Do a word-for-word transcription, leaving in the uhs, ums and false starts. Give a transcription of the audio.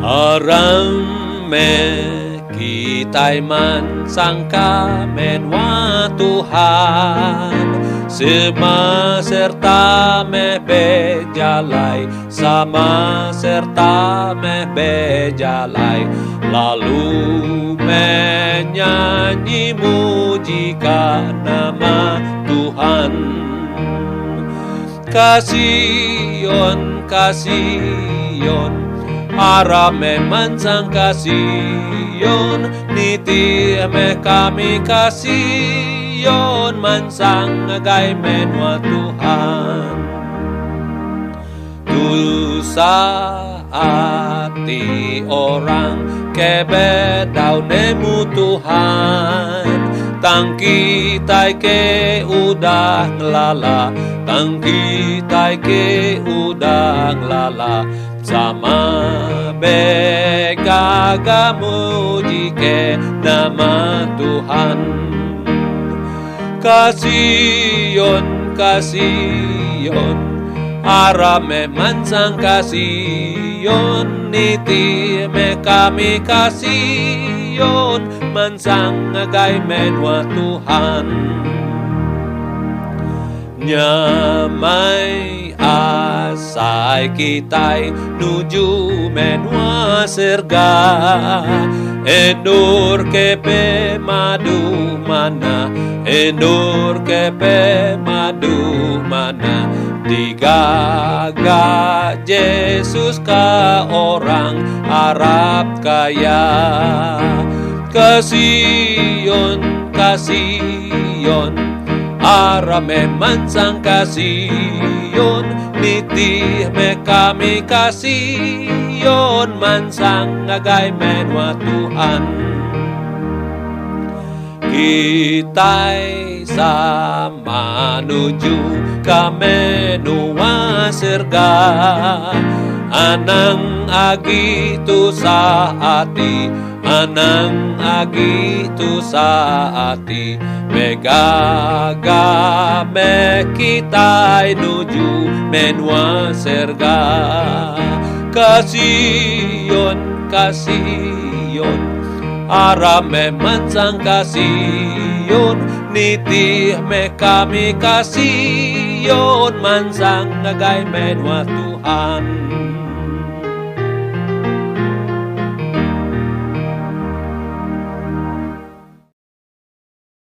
Aram me' kita'i mansang ka'am we' Nuwa Tuhan, si maserta me' bejalay, sa maserta me' bejalay, lalu menyanyi muji ka nama Tuhan. Kasiyon, kasiyon, aram me' mansang kasiyon, niti me' kami kasiyon, mansang ga'i me' Nuwa Tuhan. Tu'u sa ati orang ke be dahu' ne mu Tuhan, tang kita'i ke udah ngalala, tang kita'i ke udah ngalala, sama be gaga muji ke nama Tuhan. Kasiyon, kasiyon, aram me' mansang kasiyon, niti me' kami kasiyon, mansang ga'i me' Nuwa Tuhan. Niya' ma'asay kita'i nuju me' Nuwa serga, endur ke pe madu mana, endur ke pe madu mana, digaga Jesus ka orang Arab kaya. Kasiyon, kasiyon, aram me' mansang kasiyon, niti me' kami kasiyon, mansang ga'i me' Nuwa Tuhan. Kita'i sa manuju ka me' Nuwa serga, anang agi' tu'u sa ati, anang agi' tu'u sa ati, be gaga me' kita'i nuju me' Nuwa serga. Kasiyon, kasiyon, aram me' mansang kasiyon, niti me' kami kasiyon, mansang ga'i me' Nuwa Tuhan.